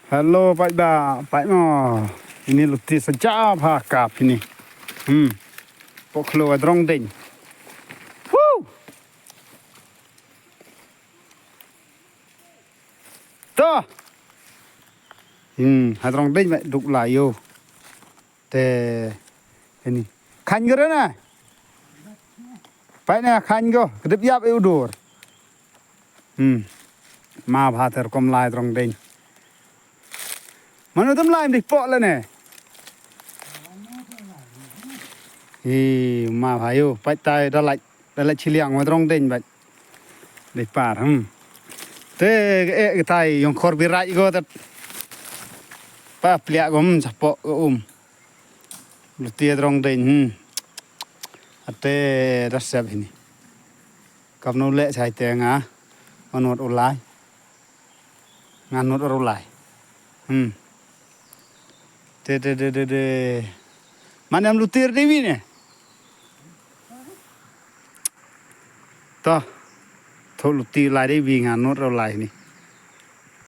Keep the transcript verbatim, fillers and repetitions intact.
Hello, pait ba, pait mo. Ini luti sejap ha kap ini. Hmm. Pok klo adrong ding. Woo! To. Hmm, hadrong ding ba duk la yo. Te ini. Khan gere na. Pait na khan go. Kedip yap e udur. Hmm. Ma bha ter kom lai drong ding. Manu tem lai mdih pok le ne. Hi ma bha yo, pait tai da lait, da lait chiliang wa drong ding bait. Dei par, hmm. Te e tai yong khor bi rai go tat. Pa pliak go, hmm, sa pok go um. Luti drong ding, hmm. Ate da sep hini. Kap no le chai te nga. Anot ulai. Nga not ulai. Hmm. Te te te te te. Mane am luti dei wi ne. To. To luti lai dei wi nga not ulai ni.